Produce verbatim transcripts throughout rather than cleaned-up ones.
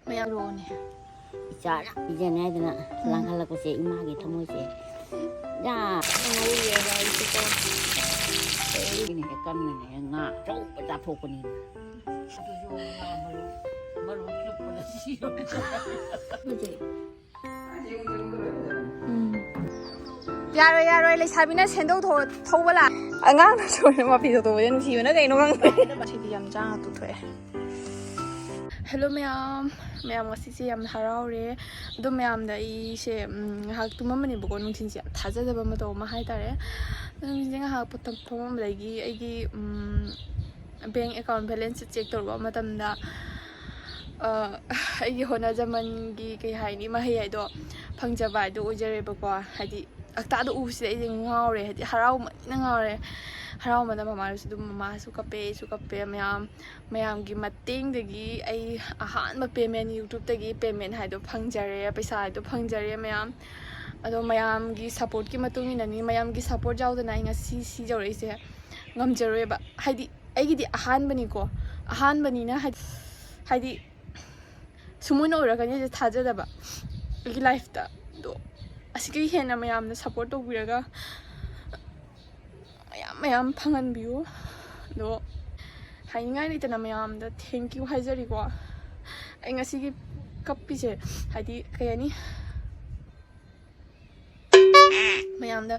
ꯃꯌꯥꯝ ꯂꯣꯅꯦ꯫ ꯏꯆꯥꯅ ꯄꯤꯖꯅꯤ ꯍꯥꯏꯗꯅ ꯂꯥꯡꯍꯜꯂꯛꯄꯁꯦ ꯏꯃꯥꯒꯤ ꯊꯃꯣꯏꯁꯦ꯫ ꯌꯥ꯫ ꯉꯧꯔꯤꯑꯕ ꯑꯩꯁꯦꯀꯣ꯫ ꯑꯩꯅ ꯍꯦꯛ ꯀꯪꯅꯅꯦ ꯉꯥ ꯑꯆꯧꯕ ꯆꯥꯊꯣꯛꯄꯅꯤꯅ꯫ ꯑꯗꯨꯁꯨ ꯉꯥ ꯃꯔꯨ, ꯃꯔꯨ ꯆꯨꯞꯄꯗ ꯁꯤꯔꯣꯏ꯫ ꯎꯝ꯫ ꯌꯥꯔꯣꯏ, ꯌꯥꯔꯣꯏ, ꯂꯩꯁꯥꯕꯤꯅ ꯁꯦꯟꯗꯧ ꯊꯧꯕ ꯂꯥꯛ꯫ ꯑꯉꯥꯡꯅ ꯁꯣꯏꯅ ꯃꯄꯤ ꯊꯧꯗꯣꯛꯄꯁꯦ ꯅꯨꯡꯁꯤꯕꯅ ꯀꯩꯅꯣ ꯈꯪꯗꯦ꯫ ꯁꯤꯗꯤ ꯌꯥꯝ ꯆꯥꯡ ꯍꯥꯞꯇꯣꯛꯊꯣꯛꯑꯦ꯫ ꯍꯦꯜꯂꯣ ꯃꯌꯥꯝ, ꯃꯌꯥꯝ ꯉꯁꯤꯁꯦ ꯌꯥꯝ ꯍꯔꯥꯎꯔꯦ꯫ ꯑꯗꯣ ꯃꯌꯥꯝꯗ ꯑꯩꯁꯦ, ꯎꯝ, ꯉꯥꯏꯍꯥꯛ ꯇꯨꯝꯃꯝꯕꯅꯦꯕꯀꯣ, ꯅꯨꯡꯊꯤꯟꯁꯦ ꯌꯥꯝ ꯊꯥꯖꯗꯕ ꯃꯇꯧ ꯑꯃ ꯍꯥꯏꯇꯥꯔꯦ꯫ ꯑꯗꯣ ꯅꯨꯡꯊꯤꯟꯁꯦ ꯉꯥꯏꯍꯥꯛ ꯄꯣꯊꯥ-, ꯐꯝꯃꯝꯕꯗꯒꯤ ꯑꯩꯒꯤ, ꯎꯝ, ꯕꯦꯡ ꯑꯦꯀꯥꯎꯟ ꯕꯦꯂꯦꯟꯁꯁꯦ ꯆꯦꯛ ꯇꯧꯔꯨꯕ ꯃꯇꯝꯗ, ꯑ, ꯑꯩꯒꯤ ꯍꯣꯠꯅꯖꯃꯟꯒꯤ, ꯀꯩ ꯍꯥꯏꯅꯤ, ꯃꯍꯩ ꯍꯥꯏꯗꯣ ꯐꯪꯖꯕ ꯍꯥꯏꯗꯣ ꯑꯣꯏꯖꯔꯦꯕꯀꯣ꯫ ꯍꯥꯏꯗꯤ, ꯑꯛꯇꯥꯗꯣ ꯎꯕꯁꯤꯗ ꯑꯩꯁꯦ ꯉꯥꯎꯔꯦ, ꯍꯥꯏꯗꯤ ꯍꯔꯥꯎꯃꯟꯅ ꯉꯥꯎꯔꯦ꯫ ꯍꯔꯥꯎꯃꯟꯗ ꯃꯃꯥꯁꯨ ꯑꯗꯨꯝ, ꯃꯃꯥꯁꯨ ꯀꯞꯄꯦ, ꯑꯩꯁꯨ ꯀꯞꯄꯦ꯫ ꯃꯌꯥꯝ, ꯃꯌꯥꯝꯒꯤ ꯃꯇꯦꯡꯗꯒꯤ ꯑꯩ ꯑꯍꯥꯟꯕ ꯄꯦꯃꯦꯟ, YouTubeꯇꯒꯤ ꯄꯦꯃꯦꯟ ꯍꯥꯏꯗꯣ ꯐꯪꯖꯔꯦ, ꯄꯩꯁꯥ ꯍꯥꯏꯗꯣ ꯐꯪꯖꯔꯦ ꯃꯌꯥꯝ꯫ ꯑꯗꯣ ꯃꯌꯥꯝꯒꯤ ꯁꯞꯄꯣꯔꯠꯀꯤ ꯃꯇꯨꯡ ꯏꯟꯅꯅꯤ, ꯃꯌꯥꯝꯒꯤ ꯁꯞꯄꯣꯔꯠ ꯌꯥꯎꯗꯅ ꯑꯩ ꯉꯁꯤ ꯁꯤ ꯌꯧꯔꯛꯏꯁꯦ ꯉꯝꯖꯔꯣꯏꯕ꯫ ꯍꯥꯏꯗꯤ ꯑꯩꯒꯤꯗꯤ ꯑꯍꯥꯟꯕꯅꯤꯀꯣ, ꯑꯍꯥꯟꯕꯅꯤꯅ ꯍꯥꯏꯗꯤ, ꯍꯥꯏꯗꯤ ꯁꯨꯃꯥꯏꯅ ꯑꯣꯏꯔꯛꯀꯅꯤꯁꯦ ꯊꯥꯖꯗꯕ ꯑꯩꯒꯤ ꯂꯥꯏꯐꯇ꯫ ꯑꯗꯣ ꯑꯁꯤꯗꯒꯤ ꯍꯦꯟꯅ ꯃꯌꯥꯝꯅ ꯁꯞꯄꯣꯔꯠ ꯇꯧꯕꯤꯔꯒ ꯃꯌꯥꯝ ꯃꯌꯥꯝ ꯐꯪꯍꯟꯕꯤꯌꯨ꯫ ꯑꯗꯣ ꯍꯥꯏꯅꯤꯡꯉꯥꯏ ꯂꯩꯇꯅ ꯃꯌꯥꯝꯗ thank you ꯍꯥꯏꯖꯔꯤꯀꯣ꯫ ꯑꯩ ꯉꯁꯤꯒꯤ ꯀꯞꯄꯤꯁꯦ ꯍꯥꯏꯗꯤ ꯀꯩ ꯍꯥꯏꯅꯤ, ꯃꯌꯥꯝꯗ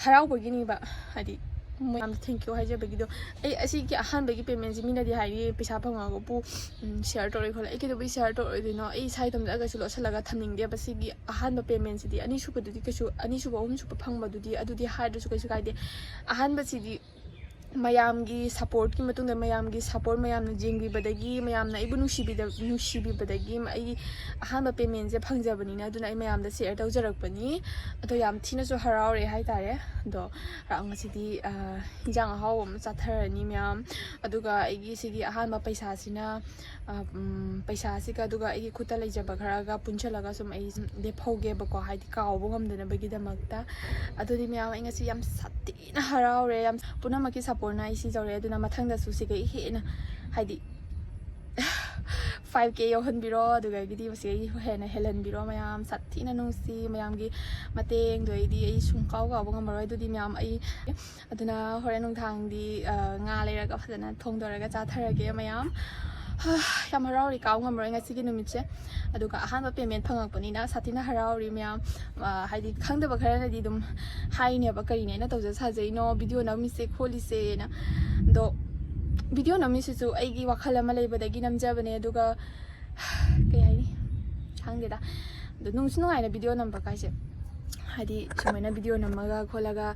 ꯍꯔꯥꯎꯕꯒꯤꯅꯦꯕ, ꯍꯥꯏꯗꯤ ꯃꯌꯥꯝꯗ thank you ꯍꯥꯏꯖꯕꯒꯤꯗꯣ꯫ ꯑꯩ ꯑꯁꯤꯒꯤ ꯑꯍꯥꯟꯕꯒꯤ ꯄꯦꯃꯦꯟꯁꯤ ꯃꯤꯅꯗꯤ ꯍꯥꯏꯔꯤ ꯄꯩꯁꯥ ꯐꯪꯉꯒꯕꯨ, ꯎꯝ, ꯁꯤꯌꯔ ꯇꯧꯔꯣꯏ ꯈꯣꯠꯂꯣꯏ꯫ ꯑꯩ ꯀꯩꯗꯧꯕꯩ ꯁꯤꯌꯔ ꯇꯧꯔꯣꯏꯗꯣꯏꯅꯣ? ꯑꯩ ꯏꯁꯥ ꯏꯇꯣꯝꯇ ꯀꯩꯁꯨ ꯂꯣꯠꯁꯤꯜꯂꯒ ꯊꯝꯅꯤꯡꯗꯦꯕ꯫ ꯁꯤꯒꯤ ꯑꯍꯥꯟꯕ ꯄꯦꯃꯦꯟꯁꯤꯗꯤ, ꯑꯅꯤꯁꯨꯕꯗꯨꯗꯤ ꯀꯩꯁꯨ, ꯑꯅꯤꯁꯨꯕ, ꯑꯍꯨꯝꯁꯨꯕ ꯐꯪꯕꯗꯨꯗꯤ, ꯑꯗꯨꯗꯤ ꯍꯥꯏꯗ꯭ꯔꯁꯨ ꯀꯩꯁꯨ ꯀꯥꯏꯗꯦ꯫ ꯑꯍꯥꯟꯕꯁꯤꯗꯤ ꯃꯌꯥꯝꯒꯤ ꯁꯞꯄꯣꯔꯠꯀꯤ ꯃꯇꯨꯡꯗ, ꯃꯌꯥꯝꯒꯤ ꯁꯞꯄꯣꯔꯠ, ꯃꯌꯥꯝꯅ ꯌꯦꯡꯕꯤꯕꯗꯒꯤ, ꯃꯌꯥꯝꯅ ꯑꯩꯕꯨ ꯅꯨꯡꯁꯤꯕꯤꯗ-, ꯅꯨꯡꯁꯤꯕꯤꯕꯗꯒꯤ ꯑꯩ ꯑꯍꯥꯟꯕ ꯄꯦꯃꯦꯟꯁꯦ ꯐꯪꯖꯕꯅꯤꯅ, ꯑꯗꯨꯅ ꯑꯩ ꯃꯌꯥꯝꯗ ꯁꯤꯌꯔ ꯇꯧꯖꯔꯛꯄꯅꯤ꯫ ꯑꯗꯣ ꯌꯥꯝ ꯊꯤꯅꯁꯨ ꯍꯔꯥꯎꯔꯦ ꯍꯥꯏꯇꯥꯔꯦ꯫ ꯑꯗꯣ ꯉꯁꯤꯗꯤ, ꯑ, ꯏꯟꯖꯥꯡ ꯑꯍꯥꯎꯕ ꯑꯃ ꯆꯥꯊꯔꯅꯤ ꯃꯌꯥꯝ꯫ ꯑꯗꯨꯒ ꯑꯩꯒꯤ ꯁꯤꯒꯤ ꯑꯍꯥꯟꯕ ꯄꯩꯁꯥꯁꯤꯅ, ꯑ, ꯎꯝ, ꯄꯩꯁꯥꯁꯤꯒ ꯑꯗꯨꯒ ꯑꯩꯒꯤ ꯈꯨꯠꯇ ꯂꯩꯖꯕ ꯈꯔꯒ ꯄꯨꯟꯁꯤꯜꯂꯒ ꯁꯨꯝ ꯑꯩ ꯁꯨꯝ ꯂꯦꯞꯍꯧꯒꯦꯕꯀꯣ, ꯍꯥꯏꯗꯤ ꯀꯥꯎꯕ ꯉꯝꯗꯅꯕꯒꯤꯗꯃꯛꯇ꯫ ꯑꯗꯨꯗꯤ ꯃꯌꯥꯝ, ꯑꯩ ꯉꯁꯤ ꯌꯥꯝ ꯁꯥꯊꯤꯅ ꯍꯔꯥꯎꯔꯦ, ꯌꯥꯝ ꯄꯨꯝꯅꯃꯛꯀꯤ ꯁꯞꯄꯣꯔꯠꯅ ꯑꯩ ꯁꯤ ꯇꯧꯔꯦ꯫ ꯑꯗꯨꯅ ꯃꯊꯪꯗꯁꯨ ꯁꯤꯒ ꯍꯦꯟꯅ, ꯍꯥꯏꯗꯤ, ꯐꯥꯏꯚ ꯀꯦ ꯌꯧꯍꯟꯕꯤꯔꯣ, ꯑꯗꯨꯗꯒꯤꯗꯤ ꯃꯁꯤꯗꯒꯤ ꯍꯦꯟꯅ ꯍꯦꯜꯍꯟꯕꯤꯔꯣ꯫ ꯃꯌꯥꯝ ꯁꯥꯊꯤꯅ ꯅꯨꯡꯁꯤ, ꯃꯌꯥꯝꯒꯤ ꯃꯇꯦꯡꯗꯣ ꯑꯩꯗꯤ ꯑꯩ ꯁꯨꯡ ꯀꯥꯎ ꯀꯥꯎꯕ ꯉꯝꯃꯔꯣꯏ꯫ ꯑꯗꯨꯗꯤ ꯃꯌꯥꯝ ꯑꯩ ꯑꯗꯨꯅ ꯍꯣꯔꯦꯟ ꯅꯨꯡꯗꯥꯡꯗꯤ ꯉꯥ ꯂꯩꯔꯒ ꯐꯖꯅ ꯊꯣꯡꯗꯔꯒ ꯆꯥꯊꯔꯒꯦ ꯃꯌꯥꯝ꯫ ꯌꯥꯝ ꯍꯔꯥꯎꯔꯤ, ꯀꯥꯎ ꯉꯝꯃꯔꯣꯏ ꯉꯁꯤꯒꯤ ꯅꯨꯃꯤꯠꯁꯦ꯫ ꯑꯗꯨꯒ ꯑꯍꯥꯟꯕ ꯄꯦꯃꯦꯟ ꯐꯪꯉꯛꯄꯅꯤꯅ ꯁꯥꯊꯤꯅ ꯍꯔꯥꯎꯔꯤ ꯃꯌꯥꯝ꯫ ꯍꯥꯏꯗꯤ ꯈꯪꯗꯕ ꯈꯔꯅꯗꯤ ꯑꯗꯨꯝ ꯍꯥꯏꯅꯦꯕ, "ꯀꯔꯤꯅꯦ ꯑꯩꯅ ꯇꯧꯖ ꯁꯥꯖꯩꯅꯣ, ꯚꯤꯗꯤꯑꯣ ꯅꯝꯃꯤꯁꯦ ꯈꯣꯠꯂꯤꯁꯦꯅ?" ꯑꯗꯣ ꯚꯤꯗꯤꯑꯣ ꯅꯝꯃꯤꯁꯤꯁꯨ ꯑꯩꯒꯤ ꯋꯥꯈꯜ ꯑꯃ ꯂꯩꯕꯗꯒꯤ ꯅꯝꯖꯕꯅꯦ꯫ ꯑꯗꯨꯒ ꯀꯩ ꯍꯥꯏꯅꯤ, ꯈꯪꯗꯦꯗ꯫ ꯑꯗꯣ ꯅꯨꯡꯁꯨ ꯅꯨꯡꯉꯥꯏꯅ ꯚꯤꯗꯤꯑꯣ ꯅꯝꯕ ꯀꯥꯏꯁꯦ, ꯍꯥꯏꯗꯤ ꯁꯨꯃꯥꯏꯅ ꯚꯤꯗꯤꯑꯣ ꯅꯝꯃꯒ ꯈꯣꯠꯂꯒ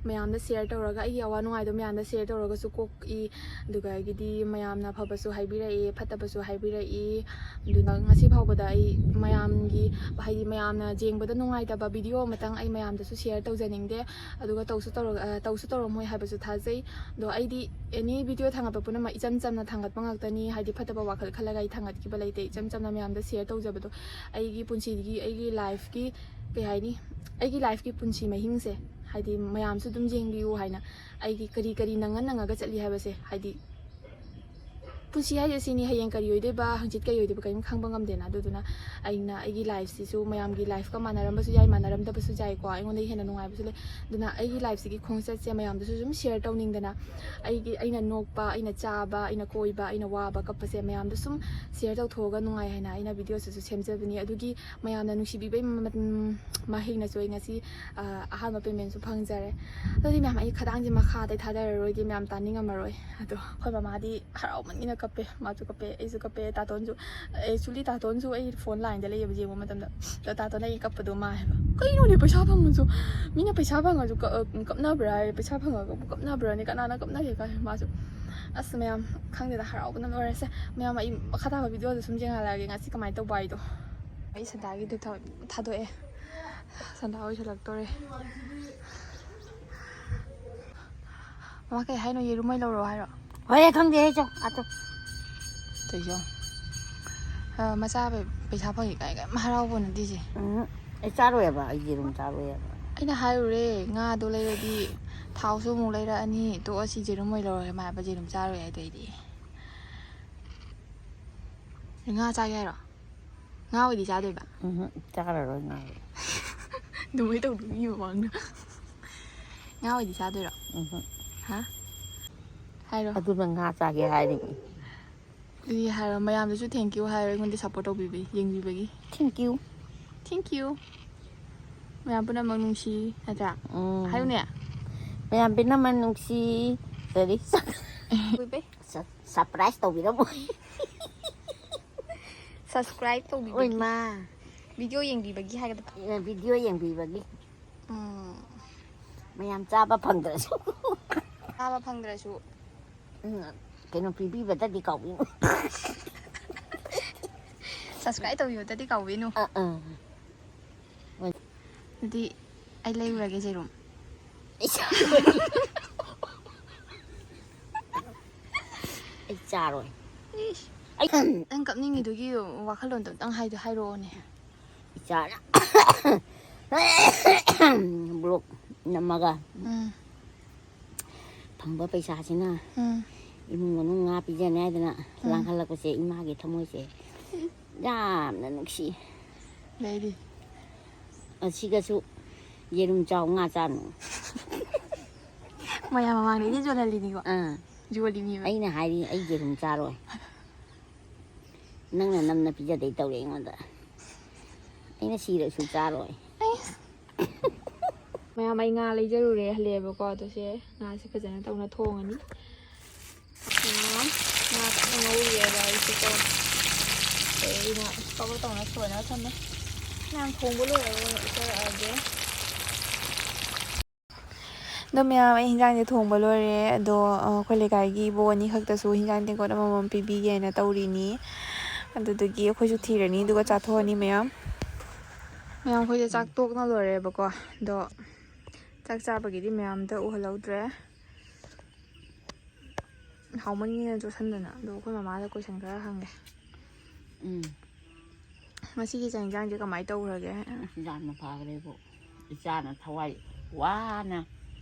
ꯃꯌꯥꯝꯗ ꯁꯤꯌꯔ ꯇꯧꯔꯒ, ꯑꯩꯒꯤ ꯑꯋꯥ ꯅꯨꯡꯉꯥꯏꯗꯣ ꯃꯌꯥꯝꯗ ꯁꯤꯌꯔ ꯇꯧꯔꯒꯁꯨ ꯀꯣꯛꯏ꯫ ꯑꯗꯨꯒ ꯑꯩꯒꯤꯗꯤ ꯃꯌꯥꯝꯅ ꯑꯐꯕꯁꯨ ꯍꯥꯏꯕꯤꯔꯛꯏ, ꯐꯠꯇꯕꯁꯨ ꯍꯥꯏꯕꯤꯔꯛꯏ꯫ ꯑꯗꯨꯅ ꯉꯁꯤ ꯐꯥꯎꯕꯗ ꯑꯩ ꯃꯌꯥꯝꯒꯤ, ꯍꯥꯏꯗꯤ ꯃꯌꯥꯝꯅ ꯌꯦꯡꯕꯗ ꯅꯨꯡꯉꯥꯏꯇꯕ ꯚꯤꯗꯤꯑꯣ ꯑꯃꯇꯪ ꯑꯩ ꯃꯌꯥꯝꯗꯁꯨ ꯁꯤꯌꯔ ꯇꯧꯖꯅꯤꯡꯗꯦ꯫ ꯑꯗꯨꯒ ꯇꯧꯁꯨ ꯇꯧꯔ-, ꯑ, ꯇꯧꯁꯨ ꯇꯧꯔꯝꯃꯣꯏ ꯍꯥꯏꯕꯁꯨ ꯊꯥꯖꯩ꯫ ꯑꯗꯣ ꯑꯩꯗꯤ ꯑꯦꯅꯤ ꯚꯤꯗꯤꯑꯣ ꯊꯥꯡꯒꯠꯄ ꯄꯨꯝꯅꯃꯛ ꯏꯆꯝ ꯆꯝꯅ ꯊꯥꯡꯒꯠꯄ ꯉꯥꯛꯇꯅꯤ꯫ ꯍꯥꯏꯗꯤ ꯐꯠꯇꯕ ꯋꯥꯈꯜ ꯈꯜꯂꯒ ꯑꯩ ꯊꯥꯡꯒꯠꯈꯤꯕ ꯂꯩꯇꯦ꯫ ꯏꯆꯝ ꯆꯝꯅ ꯃꯌꯥꯝꯗ ꯁꯤꯌꯔ ꯇꯧꯖꯕꯗꯣ, ꯑꯩꯒꯤ ꯄꯨꯟꯁꯤꯒꯤ, ꯑꯩꯒꯤ ꯂꯥꯏꯐꯀꯤ, ꯀꯩ ꯍꯥꯏꯅꯤ, ꯑꯩꯒꯤ ꯂꯥꯏꯐꯀꯤ ꯄꯨꯟꯁꯤ ꯃꯍꯤꯡꯁꯦ, ꯍꯥꯏꯗꯤ ꯃꯌꯥꯝꯁꯨ ꯑꯗꯨꯝ ꯌꯦꯡꯕꯤꯌꯨ ꯍꯥꯏꯅ, ꯑꯩꯒꯤ ꯀꯔꯤ ꯀꯔꯤ ꯅꯪꯉ ꯅꯪꯉꯒ ꯆꯠꯂꯤ ꯍꯥꯏꯕꯁꯦ, ꯍꯥꯏꯗꯤ ꯄꯨꯟꯁꯤ ꯍꯥꯏꯁꯦ ꯁꯤꯅꯤ, ꯍꯌꯦꯡ ꯀꯔꯤ ꯑꯣꯏꯗꯣꯏꯕ, ꯍꯪꯆꯤꯠ ꯀꯔꯤ ꯑꯣꯏꯗꯣꯏꯕ, ꯀꯔꯤꯝ ꯈꯪꯕ ꯉꯝꯗꯦꯅ꯫ ꯑꯗꯨꯗꯨꯅ ꯑꯩꯅ ꯑꯩꯒꯤ ꯂꯥꯏꯐꯁꯤꯁꯨ ꯃꯌꯥꯝꯒꯤ ꯂꯥꯏꯐꯀ ꯃꯥꯟꯅꯔꯝꯕꯁꯨ ꯌꯥꯏ, ꯃꯥꯟꯅꯔꯝꯗꯕꯁꯨ ꯌꯥꯏꯀꯣ, ꯑꯩꯉꯣꯟꯗꯒꯤ ꯍꯦꯟꯅ ꯅꯨꯡꯉꯥꯏꯕꯁꯨ ꯂꯩ꯫ ꯑꯗꯨꯅ ꯑꯩꯒꯤ ꯂꯥꯏꯐꯁꯤꯒꯤ ꯈꯣꯡꯆꯠꯁꯦ ꯃꯌꯥꯝꯗꯁꯨ ꯁꯨꯝ ꯁꯤꯌꯔ ꯇꯧꯅꯤꯡꯗꯅ, ꯑꯩꯒꯤ, ꯑꯩꯅ ꯅꯣꯛꯄ, ꯑꯩꯅ ꯆꯥꯕ, ꯑꯩꯅ ꯀꯣꯏꯕ, ꯑꯩꯅ ꯋꯥꯕ ꯀꯞꯄꯁꯦ ꯃꯌꯥꯝꯗ ꯁꯨꯝ ꯁꯤꯌꯔ ꯇꯧꯊꯣꯛꯑꯒ ꯅꯨꯡꯉꯥꯏ ꯍꯥꯏꯅ ꯑꯩꯅ ꯚꯤꯗꯤꯑꯣꯁꯤꯁꯨ ꯁꯦꯝꯖꯕꯅꯤ꯫ ꯑꯗꯨꯒꯤ ꯃꯌꯥꯝꯅ ꯅꯨꯡꯁꯤꯕꯤꯕꯩ ꯃ-, ꯃ-, ꯃꯍꯩꯅꯁꯨ ꯑꯩ ꯉꯁꯤ, ꯑ, ꯑꯍꯥꯟꯕ ꯄꯦꯃꯦꯟꯁꯨ ꯐꯪꯖꯔꯦ꯫ ꯑꯗꯨꯗꯤ ꯃꯌꯥꯝ, ꯑꯩ ꯈꯗꯥꯡꯁꯦ ꯃꯈꯥꯗꯩ ꯊꯥꯗꯔꯔꯣꯏꯒꯦ, ꯃꯌꯥꯝ ꯇꯥꯅꯤꯡꯉꯝꯃꯔꯣꯏ꯫ ꯑꯗꯣ ꯑꯩꯈꯣꯏ ꯃꯃꯥꯗꯤ ꯍꯔꯥꯎꯃꯟꯒꯤꯅ ꯀꯞꯄꯦ, ꯃꯥꯁꯨ ꯀꯞꯄꯦ, ꯑꯩꯁꯨ ꯀꯞꯄꯦ꯫ ꯇꯥꯇꯣꯟꯁꯨ, actually ꯇꯥꯇꯣꯟꯁꯨ ꯑꯩ ꯐꯣꯟ ꯂꯥꯏꯟꯗ ꯂꯩꯌꯦꯕ ꯌꯦꯡꯕ ꯃꯇꯝꯗ꯫ ꯑꯗꯣ ꯇꯥꯇꯣꯟꯅ ꯑꯩ ꯀꯞꯄꯗꯣ ꯃꯥ ꯍꯥꯏꯕ, "ꯀꯩꯅꯣꯅꯦ, ꯄꯩꯁꯥ ꯐꯪꯉꯁꯨ, ꯃꯤꯅ ꯄꯩꯁꯥ ꯐꯪꯉꯁꯨ ꯀ-, ꯑ, ꯀꯞꯅꯕ꯭ꯔꯥ ꯍꯥꯏ, ꯄꯩꯁꯥ ꯐꯪꯉꯒꯕꯨ ꯀꯞꯅꯕ꯭ꯔꯥꯅꯦ, ꯀꯅꯥꯅ ꯀꯞꯅꯒꯦ?" ꯀꯥꯏ ꯃꯥꯁꯨ꯫ ꯑꯁ ꯃꯌꯥꯝ, ꯈꯪꯗꯦꯗ, ꯍꯔꯥꯎꯕꯅ ꯂꯣꯏꯔꯁꯦ꯫ ꯃꯌꯥꯝ, ꯑꯩ ꯃꯈꯥ ꯇꯥꯕ ꯚꯤꯗꯤꯑꯣꯗ ꯁꯨꯝ ꯌꯦꯡꯍꯜꯂꯛꯑꯒꯦ ꯉꯁꯤ ꯀꯃꯥꯏꯅ ꯇꯧꯕ ꯍꯥꯏꯗꯣ꯫ ꯑꯩ ꯁꯟꯗꯥꯒꯤ ꯗꯨꯛ ꯊꯥ-, ꯊꯥꯗꯣꯛꯑꯦ꯫ ꯁꯟꯗꯥ ꯑꯣꯏꯁꯜꯂꯛꯇꯣꯔꯦ꯫ ꯃꯃꯥ ꯀꯩ ꯍꯥꯏꯅꯣ? ꯌꯦꯔꯨꯝ ꯑꯣꯏꯅ ꯂꯧꯔꯣ ꯍꯥꯏꯔꯣ? ꯍꯣꯏ, ꯈꯪꯗꯦ ꯑꯩꯁꯨ꯫ ꯑꯗꯣ ꯇꯧꯏꯁꯦ ꯌꯦꯡꯉꯣ꯫ ꯑ, ꯃꯆꯥ ꯄꯩ-, ꯄꯩꯁꯥ ꯐꯪꯉꯤ ꯀꯥꯏ ꯀꯩꯝ ꯍꯔꯥꯎꯕ ꯅꯠꯇꯦꯁꯦ꯫ ꯎꯝ, ꯑꯩ ꯆꯥꯔꯣꯏꯕ, ꯑꯩ ꯌꯦꯔꯨꯝ ꯆꯥꯔꯣꯏꯕ꯫ ꯑꯩꯅ ꯍꯥꯏꯔꯨꯔꯦ, ꯉꯥꯗꯣ ꯂꯩꯔꯗꯤ ꯊꯥꯎꯁꯨ ꯑꯃꯨꯛ ꯂꯩꯔꯛꯑꯅꯤ, ꯇꯣꯛꯑꯁꯤ, ꯌꯦꯔꯨꯝ ꯑꯣꯏꯅ ꯂꯧꯔꯒꯦ꯫ ꯃꯥ ꯍꯥꯏꯕ, "ꯌꯦꯔꯨꯝ ꯆꯥꯔꯣꯏ" ꯍꯥꯏꯗꯣ ꯑꯩꯗꯤ꯫ ꯉꯥ ꯆꯥꯒꯦ ꯍꯥꯏꯔꯣ? ꯉꯥ ꯑꯣꯏꯗꯤ ꯆꯥꯗꯣꯏꯕ? ꯎꯝ, ꯆꯥꯔꯔꯣꯏ ꯉꯥ꯫ ꯑꯗꯨꯃꯥꯏꯅ ꯇꯧꯗꯣꯏ ꯃꯤ ꯃꯃꯥꯡꯗ꯫ ꯉꯥ ꯑꯣꯏꯗꯤ ꯆꯥꯗꯣꯏꯔꯣ? ꯎꯝ, ꯍꯥ? ꯍꯥꯏꯔꯣ꯫ ꯑꯗꯨꯅ ꯉꯥ ꯆꯥꯒꯦ ꯍꯥꯏꯔꯤꯕꯅꯤ꯫ ꯑꯗꯨꯗꯤ ꯍꯥꯏꯔꯣ, ꯃꯌꯥꯝꯗꯁꯨ thank you ꯍꯥꯏꯔꯣ, ꯑꯩꯉꯣꯟꯗ support ꯇꯧꯕꯤꯕꯒꯤ, ꯌꯦꯡꯕꯤꯕꯒꯤ꯫ Thank you. Thank you. ꯃꯌꯥꯝ ꯄꯨꯝꯅꯃꯛ ꯅꯨꯡꯁꯤ, ꯅꯠꯇ꯭ꯔꯥ? ꯎꯝ. ꯍꯥꯏꯌꯨꯅꯦ꯫ ꯃꯌꯥꯝ ꯄꯨꯝꯅꯃꯛ ꯅꯨꯡꯁꯤ꯫ ꯀꯔꯤ? ꯀꯨꯏꯕꯩ꯫ ꯁ-, surprise ꯇꯧꯕꯤꯔꯝꯃꯣ꯫ Subscribe ꯇꯧꯕꯤꯕꯒꯤ꯫ ꯑꯣꯏ ꯃꯥ. Video ꯌꯦꯡꯕꯤꯕꯒꯤ ꯍꯥꯏꯒꯗꯕ꯫ Video ꯌꯦꯡꯕꯤꯕꯒꯤ. ꯎꯝ. ꯃꯌꯥꯝ ꯆꯥꯕ ꯐꯪꯗ꯭ꯔꯁꯨ. ꯆꯥꯕ ꯐꯪꯗ꯭ꯔꯁꯨ꯫ ꯎꯝ, ꯀꯩꯅꯣ ꯄꯤꯕꯤꯕꯗꯗꯤ ꯀꯥꯎꯕꯤꯅꯨ. Subscribe ꯇꯧꯕꯤꯕꯗꯗꯤ ꯀꯥꯎꯕꯤꯅꯨ꯫ ꯑ, ꯑ. ꯑꯗꯨꯗꯤ ꯑꯩ ꯂꯩꯔꯨꯔꯒꯦ ꯌꯦꯔꯨꯝ꯫ ꯑꯩ ꯆꯥꯔꯣꯏ. ꯏꯁ, ꯑꯩ ꯅꯪ ꯀꯞꯅꯤꯡꯉꯤꯗꯨꯒꯤ ꯋꯥꯈꯜꯂꯣꯟꯗꯣ ꯑꯝꯇꯪ ꯍꯥꯏꯗꯣ ꯍꯥꯏꯔꯛꯑꯣꯅꯦ꯫ ꯏꯆꯥꯅ vlog ꯅꯝꯃꯒ ꯎꯝ. ꯐꯪꯕ ꯄꯩꯁꯥꯁꯤꯅ ꯎꯝ. ꯏꯃꯨꯡ ꯃꯅꯨꯡ ꯉꯥ ꯄꯤꯖꯅꯤ ꯍꯥꯏꯗꯅ ꯂꯥꯡꯍꯜꯂꯛꯄꯁꯦ ꯏꯃꯥꯒꯤ ꯊꯃꯣꯏꯁꯦ ꯌꯥꯝꯅ ꯅꯨꯡꯁꯤ. ꯂꯩꯔꯤ. ꯑꯁꯤꯒꯁꯨ ꯌꯦꯔꯨꯝ ꯆꯥꯎ, ꯉꯥ ꯆꯥꯅꯨ. ꯃꯌꯥꯝ ꯃꯃꯥꯡꯗ ꯑꯩꯗꯤ ꯌꯣꯜꯍꯜꯂꯤꯅꯤꯀꯣ꯫ ꯑꯥ. ꯌꯣꯜꯂꯤꯅꯦꯕ꯫ ꯑꯩꯅ ꯍꯥꯏꯔꯤ, ꯑꯩ ꯌꯦꯔꯨꯝ ꯆꯥꯔꯣꯏ. ꯅꯪꯅ ꯅꯝꯅ ꯄꯤꯖꯗꯩ ꯇꯧꯔꯦ ꯑꯩꯉꯣꯟꯗ. ꯑꯩꯅ ꯁꯤꯔꯁꯨ ꯆꯥꯔꯣꯏ. ꯃꯌꯥꯝ, ꯑꯩ ꯉꯥ ꯂꯩꯖꯔꯨꯔꯦ, ꯍꯜꯂꯛꯑꯦꯕꯀꯣ꯫ ꯑꯗꯣ ꯁꯦ ꯉꯥꯁꯦ ꯐꯖꯅ ꯇꯧꯅ ꯊꯣꯡꯉꯅꯤ꯫ ꯃꯌꯥꯝ, ꯉꯥ ꯀꯟꯅ ꯉꯧꯔꯤꯑꯕ ꯑꯩꯁꯦꯀꯣ꯫ ꯑꯗꯩ ꯑꯩꯅ ꯀꯕꯛ ꯇꯧꯅ ꯁꯣꯏꯔꯒ ꯊꯝꯃꯦ꯫ ꯃꯌꯥꯝ, ꯊꯣꯡꯕ ꯂꯣꯏꯔꯒ ꯑꯣꯏꯅ ꯎꯠꯆꯔꯛꯑꯒꯦ꯫ ꯑꯗꯣ ꯃꯌꯥꯝ, ꯑꯩ ꯍꯤꯟꯖꯥꯡꯁꯦ ꯊꯣꯡꯕ ꯂꯣꯏꯔꯦ꯫ ꯑꯗꯣ, ꯑ, ꯑꯩꯈꯣꯏ ꯂꯩꯀꯥꯏꯒꯤ ꯏꯕꯣ ꯑꯅꯤ ꯈꯛꯇꯁꯨ ꯍꯤꯟꯖꯥꯡ ꯇꯦꯡꯀꯣꯠ ꯑꯃꯃꯝ ꯄꯤꯕꯤꯒꯦꯅ ꯇꯧꯔꯤꯅꯤ꯫ ꯑꯗꯨꯗꯨꯒꯤ ꯑꯩꯈꯣꯏꯁꯨ ꯊꯤꯔꯅꯤ, ꯑꯗꯨꯒ ꯆꯥꯊꯣꯛꯑꯅꯤ ꯃꯌꯥꯝ꯫ ꯃꯌꯥꯝ, ꯑꯩꯈꯣꯏꯁꯦ ꯆꯥꯛ ꯇꯣꯛꯅ ꯂꯣꯏꯔꯦꯕꯀꯣ꯫ ꯑꯗꯣ ꯆꯥꯛ ꯆꯥꯕꯒꯤꯗꯤ ꯃꯌꯥꯝꯗ ꯎꯍꯜꯍꯧꯗ꯭ꯔꯦ꯫ ꯍꯥꯎꯃꯟꯒꯤꯅ ꯆꯣꯠꯁꯟꯗꯅ꯫ ꯑꯗꯣ ꯑꯩꯈꯣꯏ ꯃꯃꯥꯗ question ꯈꯔ ꯍꯪꯒꯦ꯫ ꯎꯝ. ꯉꯁꯤꯒꯤ ꯆꯥꯛ ꯌꯦꯟꯁꯥꯡꯁꯦ ꯀꯃꯥꯏꯅ ꯇꯧꯈ꯭ꯔꯒꯦ? ꯑꯁ, ꯌꯥꯝꯅ ꯐꯈ꯭ꯔꯦꯕꯨ. ꯏꯆꯥꯅ ꯊꯋꯥꯏ ꯋꯥꯅ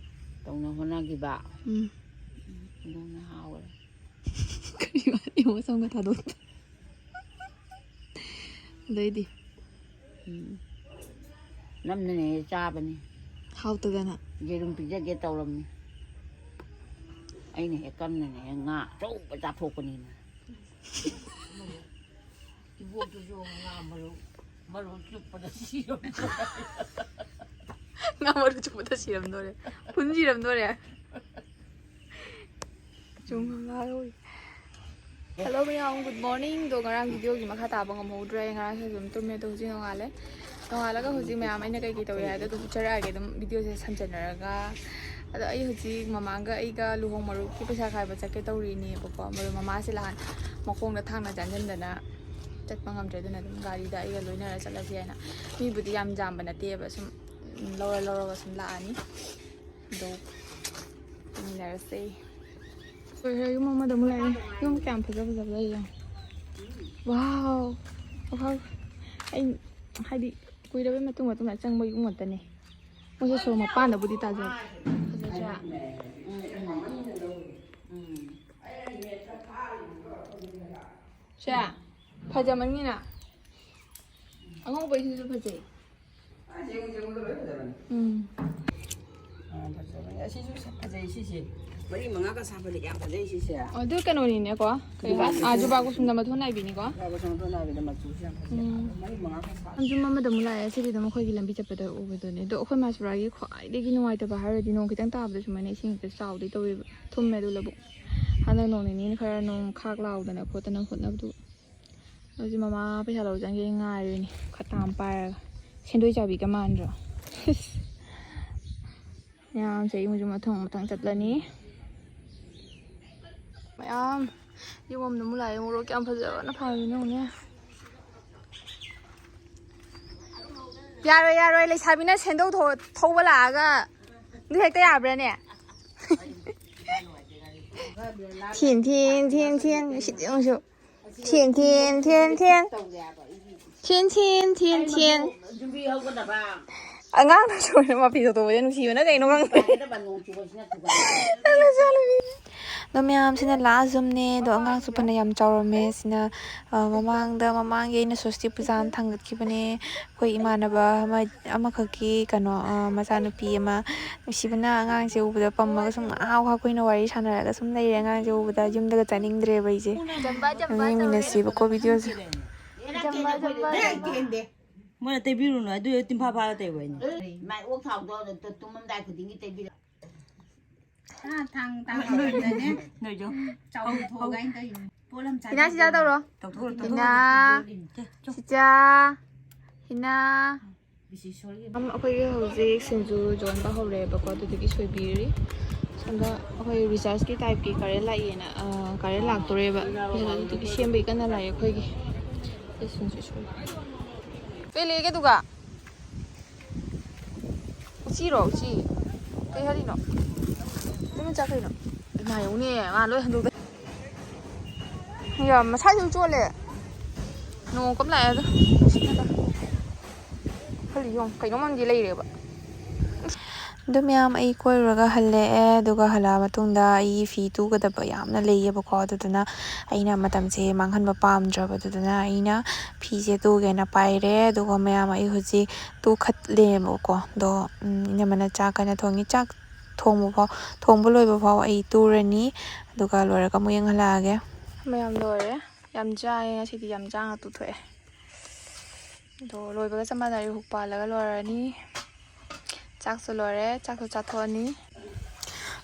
ꯇꯧꯅ ꯍꯣꯠꯅꯈꯤꯕ. ꯎꯝ. ꯑꯗꯨꯅ ꯍꯥꯎꯔꯦ. ꯀꯔꯤ ꯋꯥ-, ꯏꯃꯣꯁꯟꯒ ꯊꯥꯗꯣꯛꯇ꯫ ꯑꯗꯩꯗꯤ ꯎꯝ꯫ ꯅꯝꯅꯅꯦ ꯆꯥꯕꯅꯤ꯫ ꯍꯥꯎꯇꯗꯅ꯫ ꯌꯦꯔꯨꯝ ꯄꯤꯖꯒꯦ ꯇꯧꯔꯝꯃꯤ꯫ ꯑꯩꯅ ꯍꯦꯛ ꯀꯟꯅꯅꯦ ꯍꯦꯛ ꯉꯥ ꯑꯆꯧꯕ ꯆꯥꯊꯣꯛꯄꯅꯤꯅ꯫ ꯏꯕꯣꯛꯇꯨꯁꯨ ꯉꯥ ꯃꯔꯨ ꯃꯔꯨ ꯆꯨꯞꯄꯗ ꯁꯤꯔꯝꯗꯣꯔꯦ꯫ ꯉꯥ ꯃꯔꯨ ꯆꯨꯞꯄꯗ ꯁꯤꯔꯝꯗꯣꯔꯦ꯫ ꯐꯨꯟ ꯁꯤꯔꯝꯗꯣꯔꯦ꯫ ꯆꯨꯝ ꯉꯥꯔꯣꯏ꯫ ꯍꯜꯂꯣ ꯃꯌꯥꯝ, ꯒꯨꯗ ꯃꯣꯔꯅꯤꯡ꯫ ꯑꯗꯣ ꯉꯔꯥꯡ ꯚꯤꯗꯤꯑꯣꯒꯤ ꯃꯈꯥ ꯇꯥꯕ ꯉꯝꯍꯧꯗ꯭ꯔꯦ꯫ ꯉꯔꯥꯡꯁꯨ ꯑꯗꯨꯝ ꯇꯨꯝꯃꯦ꯫ ꯑꯗꯣ ꯍꯧꯖꯤꯛ ꯅꯣꯡꯉꯥꯜꯂꯦ꯫ ꯅꯣꯡꯉꯥꯜꯂꯒ ꯍꯧꯖꯤꯛ ꯃꯌꯥꯝ ꯑꯩꯅ ꯀꯩꯀꯩ ꯇꯧꯏ ꯍꯥꯏꯗꯣ ꯑꯗꯨꯝ ꯎꯠꯆꯔꯛꯑꯒꯦ ꯑꯗꯨꯝ ꯚꯤꯗꯤꯑꯣꯁꯦ ꯁꯝꯖꯟꯅꯔꯒ꯫ ꯑꯗꯣ ꯑꯩ ꯍꯧꯖꯤꯛ ꯃꯃꯥꯒ ꯑꯩꯒ ꯂꯨꯍꯣꯡ ꯃꯔꯨꯞꯀꯤ ꯄꯩꯁꯥ ꯈꯥꯏꯕ ꯆꯠꯀꯦ ꯇꯧꯔꯤꯅꯦꯕꯀꯣ꯫ ꯑꯗꯣ ꯃꯃꯥꯁꯦ ꯅꯍꯥꯟ ꯃꯈꯣꯡꯗ ꯊꯥꯡꯅ ꯆꯥꯟꯁꯤꯟꯗꯅ ꯆꯠꯄ ꯉꯝꯗ꯭ꯔꯦ꯫ ꯑꯗꯨꯅ ꯑꯗꯨꯝ ꯒꯥꯔꯤꯗ ꯑꯩꯒ ꯂꯣꯏꯅꯔ ꯆꯠꯂꯁꯦ ꯍꯥꯏꯅ꯫ ꯃꯤꯕꯨꯗꯤ ꯌꯥꯝ ꯌꯥꯝꯕ ꯅꯠꯇꯦꯕ, ꯁꯨꯝ ꯂꯧꯔ ꯂꯧꯔꯒ ꯁꯨꯝ ꯂꯥꯛꯑꯅꯤ꯫ ꯑꯗꯣ ꯌꯦꯡꯃꯤꯟꯅꯔꯁꯦ꯫ ꯍꯣꯏ, ꯍꯣꯏ, ꯌꯨꯝ ꯑꯃꯗ ꯑꯃꯨꯛ ꯂꯩꯔꯦ꯫ ꯌꯨꯝ ꯀꯌꯥꯝ ꯐꯖ ꯐꯖꯕ ꯂꯩ ꯌꯦꯡꯉꯣ꯫ ꯋꯥꯎ! ꯋꯥꯎ! ꯑꯩ ꯍꯥꯏꯗꯤ ꯀꯨꯏꯔꯕꯩ ꯃꯇꯨꯡ ꯃꯇꯨꯡꯗ ꯆꯪꯕ ꯌꯨꯝ ꯉꯥꯛꯇꯅꯦ꯫ ꯃꯣꯏꯁꯦ ꯁꯣꯔꯣꯛ ꯃꯄꯥꯟꯗꯕꯨꯗꯤ ꯇꯥꯖꯕ꯫ ꯐꯖꯗ꯭ꯔꯥ? ꯁꯦ, ꯐꯖꯃꯟꯒꯤꯅ꯫ ꯑꯉꯧꯕꯩꯁꯤꯁꯨ ꯐꯖꯩ꯫ ꯎꯝ꯫ ꯑꯁꯤꯁꯨ ꯐꯖꯩ ꯁꯤꯁꯦ꯫ ꯃꯔꯤ ꯃꯉꯥꯒ ꯁꯥꯕꯗ ꯌꯥꯝ ꯐꯖꯩ ꯁꯤꯁꯦ꯫ ꯑꯗꯨ ꯀꯩꯅꯣꯅꯤꯅꯦꯀꯣ꯫ ꯀꯩ ꯍꯥꯏ? ꯑꯥ, ꯖꯨꯕꯥ ꯀꯨꯁꯨꯝꯗ ꯃꯊꯣꯟ ꯅꯥꯏꯕꯤꯅꯤꯀꯣ꯫ ꯌꯥꯕ ꯁꯣꯝꯗ ꯅꯥꯕꯤꯗ ꯃꯆꯨꯁꯨ ꯌꯥꯝ ꯐꯖꯩ꯫ ꯎꯝ꯫ ꯃꯔꯤ ꯃꯉꯥꯒ ꯁꯥꯕ꯫ ꯌꯨꯝ ꯑꯃꯗ ꯑꯃꯨꯛ ꯂꯥꯛꯑꯦ꯫ ꯁꯤꯗꯤ ꯑꯗꯨꯝ ꯑꯩꯈꯣꯏꯒꯤ ꯂꯝꯕꯤ ꯆꯠꯄꯗ ꯎꯕꯗꯨꯅꯦ꯫ ꯑꯗꯣ ꯑꯩꯈꯣꯏ ꯃꯥꯁꯨꯔꯥꯒꯤ ꯈ꯭ꯋꯥꯏꯗꯒꯤ ꯅꯨꯡꯉꯥꯏꯇꯕ ꯍꯥꯏꯔꯗꯤ ꯅꯣꯡ ꯈꯤꯇꯪ ꯇꯥꯕꯗ ꯁꯨꯃꯥꯏꯅ ꯏꯁꯤꯡ ꯍꯦꯛꯇ ꯆꯥꯎꯗꯣꯏ ꯇꯧꯋꯦꯕ꯫ ꯊꯨꯝꯃꯦ ꯑꯗꯨ ꯂꯧꯕꯨꯛ꯫ ꯍꯟꯗꯛ ꯅꯣꯡ ꯅꯤꯅꯤ ꯈꯔ ꯅꯣꯡ ꯈꯥꯛ ꯂꯥꯎꯗꯅ ꯈꯣꯠꯇꯅ ꯍꯣꯠꯅꯕꯗꯨ꯫ ꯍꯧꯖꯤꯛ ꯃꯃꯥ ꯄꯩꯁꯥ ꯂꯧ ꯆꯪꯒꯦ ꯉꯥꯏꯔꯤꯅꯤ꯫ ꯈꯇꯥ ꯑꯃ ꯄꯥꯏꯔꯒ꯫ ꯁꯦꯟꯗꯣꯏ ꯆꯥꯕꯤꯒ ꯃꯥꯟꯗ꯭ꯔꯣ? ꯃꯌꯥꯝꯁꯦ ꯌꯨꯝ ꯌꯨꯝ ꯃꯊꯪ ꯃꯊꯪ ꯆꯠꯂꯅꯤ꯫ ꯃꯌꯥꯝ ꯌꯨꯝ ꯑꯃꯗ ꯑꯃꯨꯛ ꯂꯥꯛꯑꯦ꯫ ꯃꯣꯔꯣꯛ ꯀꯌꯥꯝ ꯐꯖꯕꯅ ꯐꯥꯝꯃꯤꯅꯣ ꯌꯦꯡꯉꯨꯅꯦ꯫ ꯌꯥꯔꯣꯏ, ꯌꯥꯔꯣꯏ꯫ ꯂꯩꯁꯥꯕꯤꯅ ꯁꯦꯟꯗꯧ ꯊꯧ-, ꯊꯧꯕ ꯂꯥꯛꯑꯒ ꯑꯗꯨ ꯍꯦꯛꯇ ꯌꯥꯕ꯭ꯔꯥꯅꯦ? ꯊꯦꯟ, ꯊꯦꯟ, ꯊꯦꯟ, ꯊꯦꯟ꯫ ꯁꯤꯗꯤ ꯑꯃꯨꯛꯁꯨ꯫ ꯊꯦꯟ, ꯊꯦꯟ, ꯊꯦꯟ, ꯊꯦꯟ꯫ ꯊꯦꯟ, ꯊꯦꯟ, ꯊꯦꯟ, ꯊꯦꯟ꯫ ꯌꯨꯝꯕꯤ ꯍꯧꯒꯗꯕ꯫ ꯑꯉꯥꯡꯅ ꯁꯣꯏꯅ ꯃꯄꯤ ꯇꯧꯊꯣꯛꯄꯁꯦ ꯅꯨꯡꯁꯤꯕꯅ ꯀꯩꯅꯣ ꯈꯪꯗꯦ꯫ ꯅꯪ ꯅꯆꯥꯅꯨꯄꯤ꯫ ꯑꯗꯣ ꯃꯌꯥꯝꯁꯤꯅ ꯂꯥꯁ ꯖꯨꯝꯅꯦ꯫ ꯑꯗꯣ ꯑꯉꯥꯡꯁꯨ ꯐꯅ ꯌꯥꯝ ꯆꯥꯎꯔꯝꯃꯦ꯫ ꯁꯤꯅ, ꯑ, ꯃꯃꯥꯡꯗ, ꯃꯃꯥꯡꯒꯤ ꯑꯩꯅ ꯁ꯭ꯋꯁꯇꯤ ꯄꯨꯖꯥꯅ ꯊꯥꯡꯒꯠꯈꯤꯕꯅꯦ꯫ ꯑꯩꯈꯣꯏ ꯏꯃꯥꯟꯅꯕ ꯑꯃ, ꯑꯃꯈꯛꯀꯤ ꯀꯩꯅꯣ, ꯑ, ꯃꯆꯥꯅꯨꯄꯤ ꯑꯃ꯫ ꯅꯨꯡꯁꯤꯕꯅ ꯑꯉꯥꯡꯁꯦ ꯎꯕꯗ ꯄꯝꯃꯒ ꯁꯨꯝ ꯉꯥꯎ ꯉꯥꯎ ꯑꯩꯈꯣꯏꯅ ꯋꯥꯔꯤ ꯁꯥꯟꯅꯔꯒ ꯁꯨꯝ ꯂꯩꯔꯦ꯫ ꯑꯉꯥꯡꯁꯦ ꯎꯕꯗ ꯌꯨꯝꯗꯒ ꯆꯠꯅꯤꯡꯗ꯭ꯔꯦꯕ ꯑꯩꯁꯦ꯫ ꯌꯥꯝ ꯌꯦꯡꯃꯤꯟꯅꯁꯤꯕꯀꯣ ꯚꯤꯗꯤꯑꯣꯁꯦ꯫ ꯃꯣꯏꯅ ꯇꯩꯕꯤꯔꯨꯅꯨ, ꯑꯗꯨ ꯇꯤꯟꯐꯥ ꯐꯥꯔ ꯇꯩꯕ ꯍꯥꯏꯅꯤ꯫ ꯃꯥꯏ ꯑꯣꯛ ꯊꯥꯎꯗꯣ ꯇꯨꯝꯃꯝꯗꯥꯏ ꯈꯨꯗꯤꯡꯒꯤ ꯇꯩꯕꯤꯔ꯫ ꯊꯥꯡ ꯊꯥꯡ ꯅꯣꯏꯁꯨ꯫ ꯆꯥꯎꯊꯣꯛꯑꯒ ꯑꯩꯅ ꯇꯧꯔꯤꯅꯤ꯫ ꯄꯣꯠ ꯑꯃ ꯏꯅꯥ ꯁꯤꯗ ꯇꯧꯔꯣ꯫ ꯇꯧꯊꯣꯛꯎꯔꯣ, ꯇꯧꯊꯣꯛꯎꯔꯣ꯫ ꯏꯅꯥ꯫ ꯆꯦ ꯁꯤꯆꯥ꯫ ꯏꯅꯥ꯫ ꯑꯩꯈꯣꯏꯒꯤ ꯍꯧꯖꯤꯛ ꯁꯤꯡꯖꯨ ꯌꯣꯟꯕ ꯍꯧꯔꯛꯑꯦꯕꯀꯣ, ꯑꯗꯨꯗꯨꯒꯤ ꯁꯣꯏꯕꯤꯔꯤ꯫ ꯁꯣꯝꯗ ꯑꯩꯈꯣꯏ ꯔꯤꯆꯥꯔꯖꯀꯤ ꯇꯥꯏꯞꯀꯤ ꯀꯔꯦꯟ ꯂꯥꯛꯏꯅ, ꯑ, ꯀꯔꯦꯟ ꯂꯥꯛꯇꯣꯔꯦꯕ꯫ ꯑꯗꯨꯗꯨꯒꯤ ꯁꯦꯝꯕꯒꯤ ꯀꯟꯅ ꯂꯥꯛꯑꯦ ꯑꯩꯈꯣꯏꯒꯤ꯫ ꯑꯩ ꯁꯤꯡꯖꯨ ꯁꯣꯏ-, ꯀꯩ ꯂꯩꯔꯒꯦ ꯑꯗꯨꯒ? ꯎꯆꯤꯔꯣ, ꯎꯆꯤ? ꯀꯩ ꯍꯥꯏꯔꯤꯅꯣ? ꯅꯪ ꯃꯆꯥ ꯀꯩꯅꯣ? ꯏꯃꯥ ꯌꯦꯡꯉꯨꯅꯦ, ꯃꯥ ꯂꯣꯏ ꯍꯟꯗꯣꯛꯇ-, ꯌꯥꯝ ꯃꯁꯥꯁꯨ ꯆꯣꯠꯂꯦ꯫ ꯅꯣꯡ ꯀꯝ ꯂꯥꯛꯑꯦ ꯑꯗꯣ꯫ ꯈꯜꯂꯤ ꯌꯦꯡꯉꯨ, ꯀꯩꯅꯣꯝ ꯑꯃꯗꯤ ꯂꯩꯔꯦꯕ꯫ ꯑꯗꯨ ꯃꯌꯥꯝ ꯑꯩ ꯀꯣꯏꯔꯨꯔꯒ ꯍꯜꯂꯛꯑꯦ꯫ ꯑꯗꯨꯒ ꯍꯜꯂꯛꯑ ꯃꯇꯨꯡꯗ ꯑꯩꯒꯤ ꯐꯤ ꯇꯨꯒꯗꯕ ꯌꯥꯝꯅ ꯂꯩꯌꯦꯕꯀꯣ꯫ ꯑꯗꯨꯗꯨꯅ ꯑꯩꯅ ꯃꯇꯝꯁꯦ ꯃꯥꯡꯍꯟꯕ ꯄꯥꯝꯗ꯭ꯔꯕ꯫ ꯑꯗꯨꯗꯨꯅ ꯑꯩꯅ ꯐꯤꯁꯦ ꯇꯨꯒꯦꯅ ꯄꯥꯏꯔꯦ꯫ ꯑꯗꯨꯒ ꯃꯌꯥꯝ ꯑꯩ ꯍꯧꯖꯤꯛ ꯇꯨꯈꯠꯂꯦꯕꯀꯣ꯫ ꯑꯗꯣ, ꯎꯝ, ꯏꯅꯝꯃꯅ ꯆꯥꯛ ꯀꯟꯅ ꯊꯣꯡꯉꯤ꯫ ꯆꯥꯛ ꯊꯣꯡꯕ ꯐꯥꯎ, ꯊꯣꯡꯕ ꯂꯣꯏꯕ ꯐꯥꯎ ꯑꯩ ꯇꯨꯔꯅꯤ꯫ ꯑꯗꯨꯒ ꯂꯣꯏꯔꯒ ꯑꯃꯨꯛ ꯌꯦꯡꯍꯜꯂꯛꯑꯒꯦ꯫ ꯃꯌꯥꯝ ꯂꯣꯏꯔꯦ꯫ ꯌꯥꯝ ꯆꯥꯏꯌꯦ ꯉꯁꯤꯗꯤ, ꯌꯥꯝ ꯆꯥ ꯉꯥꯛ ꯇꯨꯊꯣꯛꯑꯦ꯫ ꯑꯗꯣ ꯂꯣꯏꯕꯒ ꯆꯞ ꯃꯥꯟꯅꯔꯦ, ꯍꯨꯛ ꯄꯥꯜꯂꯒ ꯂꯣꯏꯔꯅꯤ꯫ ꯆꯥꯛꯁꯨ ꯂꯣꯏꯔꯦ, ꯆꯥꯛꯁꯨ ꯆꯥꯊꯣꯛꯑꯅꯤ꯫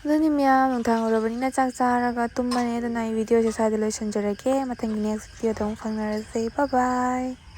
ꯑꯗꯨꯅꯤ ꯃꯌꯥꯝ, ꯅꯨꯡꯗꯥꯡ ꯑꯣꯏꯔꯕꯅꯤꯅ ꯆꯥꯛ ꯆꯥꯔꯒ ꯇꯨꯝꯃꯅꯤ꯫ ꯑꯗꯨꯅ ꯑꯩ ꯚꯤꯗꯤꯑꯣꯁꯦ ꯁ꯭ꯋꯥꯏꯗ ꯂꯣꯏꯁꯤꯟꯖꯔꯒꯦ꯫ ꯃꯊꯪꯒꯤ next ꯚꯤꯗꯤꯑꯣꯗ ꯑꯃꯨꯛ ꯐꯪꯅꯔꯁꯦ꯫ Bye bye꯫